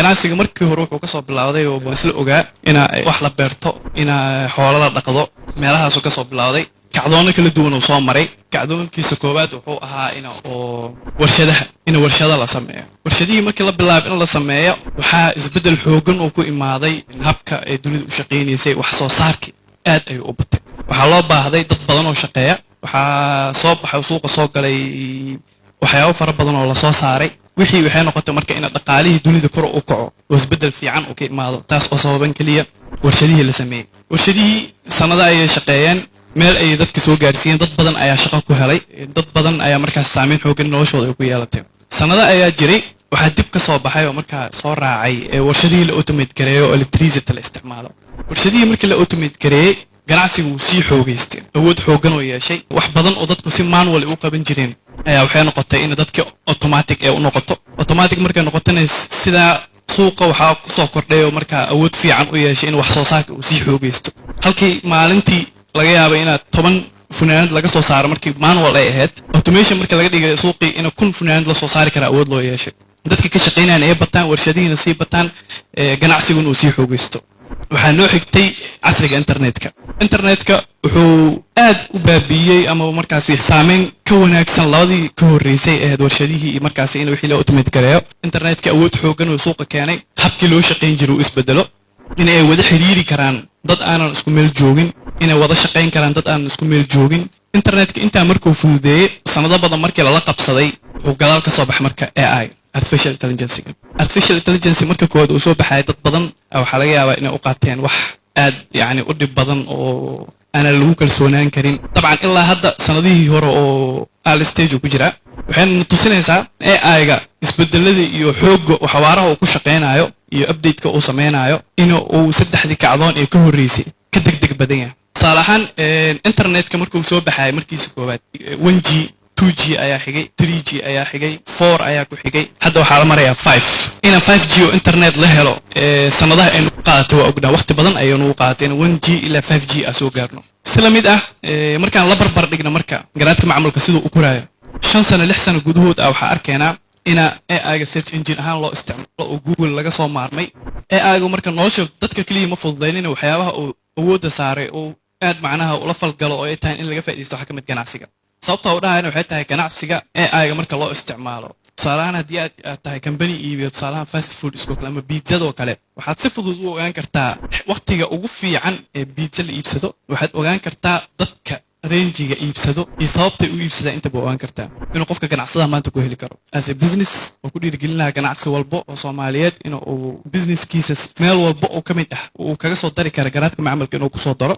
Ganacsiga markii hore wuxuu kasoo bilowday oo isla ogaa ina wax la beerto, ina xoolo la dhaqdo, meelahaasuu kasoo bilowday. Kacdoono kala duwan uu soo maray. Kacdoonkiisa koowaad wuxuu ahaa in oo warshadaha, in warshado la sameeyo. Warshadihii markii la bilaabo in la sameeyo, waxaa isbeddel xoogan uu ku imaaday habka ay dunida u shaqaynaysay. Wax soo saarkii aad ayuu u batay. Waxaa loo baahday dad badan oo shaqeeya. Waxaa soo baxay, suuqa soo galay waxyaabo fara badan oo lasoo saaray. Wixii waxay noqotay marka in dhaqaalihii dunida kor u kaco oo isbeddel fiican uu ka imaado, taas oo sababan keliya warshadihii la sameeyey. Warshadihii sanado ayay shaqeeyeen, meel ayay dadka soo gaarsiiyeen, dad badan ayaa shaqo ku helay, dad badan ayaa markaas saameyn xoogan noloshooda ay ku yeelatay. Sanado ayaa jiray. Waxaa dib ka soo baxay oo markaa soo raacay warshadihii la automate gareeyo oo electricity la isticmaalo. Warshadihii markii la automate gareeyey, ganacsigu wuu sii xoogaystay, awood xoogan oo yeeshay. Wax badan oo dadku si manual ay u qaban jireen ayaa waxay noqotay in dadki automatic ee u noqoto. Automatic markay noqotona, sidaa suuqa waxaa kusoo kordhay oo markaa awood fiican u yeeshay in wax soo saarka uu sii xoogaysto. Halkii maalintii laga yaabay inaad 10 funaanad laga soo saaro markii manual ay ahayd, automation marka laga dhigay suuqii in 1000 funaanad lasoo saari kara awood loo yeeshay. Dadka ka shaqaynayaan ay bataan, warshadihiina sii bataan, ganacsiguna uu sii xoogaysto. Waxaa noo xigtay casriga internetka. Internetka wuxuu aad u baabiiyey ama markaasi saameyn ka wanaagsan labadii ka horreysay ahayd warshadihii iyo markaasi in wixii la automate gareeyo. Internetka awood xoogan uu suuqa keenay, habkii loo shaqayn jiray uu isbedelo, in ay wada xiriiri karaan dad aanan isku meel joogin, inay wada shaqayn karaan dad aanan isku meel joogin. Internetka intaa markuu fududeeyey, sanado badan markii lala qabsaday, wuxuu gadaal ka soo baxay marka AI, artificial intelligence. Artificial intelligence marka koowaad uu soo baxaya, dad badan waxaa laga yaabaa inay u qaateen wax aad yacni u dhib badan oo aanan lagu kalsoonaan karin. Dabcan ilaa hadda sanadihii hore oo early stage uu ku jiraa. Waxayna tusinaysaa AI-ga isbedelada iyo xoogga xawaaraha uu ku shaqaynayo iyo update-ka uu sameynayo in uu saddexdii kacdoon ee ka horreysay ka degdeg badan yahay. Tusaale ahaan, internetka markuu soo baxayay markiisa koowaad, 1G, 2G ayaa xigay, 3G ayaa xigay, 4 ayaa ku xigay, hadda waxaa la marayaa 5. Ina 5G oo internet la helo sanadaha aynu ku qaadatay waa ognaa. Waqti badan ayaynu u qaadatay in 1G ilaa 5G ah soo gaarno. Si la mid ah, markaan la barbar dhigno marka garaadka macmalka siduu u koraayo, 5 sano, 6 sano gudahood ah, waxaa arkaynaa ina AI-ga search engine ahaan loo isticmaalo oo Google laga soo maarmay. AI-gu marka nolosha dadka keliya ma fududaynina. Waxyaabaha uu awoodda saaray oo aad macnaha ula falgalo oo ay tahay in laga faa'iidaysto waxaa ka mid ganacsiga. Sababta u dhahayna waxay tahay ganacsiga AI-ga marka loo isticmaalo, tusaalahaan haddii aad tahay company iibiyo, tusaalahaan fast food iskoo kale ama pizzadoo kale, waxaad si fudud u ogaan kartaa waqtiga ugu fiican ee pizza la iibsado. Waxaad ogaan kartaa dadka range-iga iibsado iyo sababtay u iibsadaan. Intaba ogaan kartaa inuu qofka ganacsadaha maanta ku heli karo as a business oo ku dhiirigelin lahaa ganacsi walbo oo Soomaaliyeed in uu businesskiisa meel walba oo ka mid ah uu kaga soo dari kara garaadka macmalka inuu kusoo daro.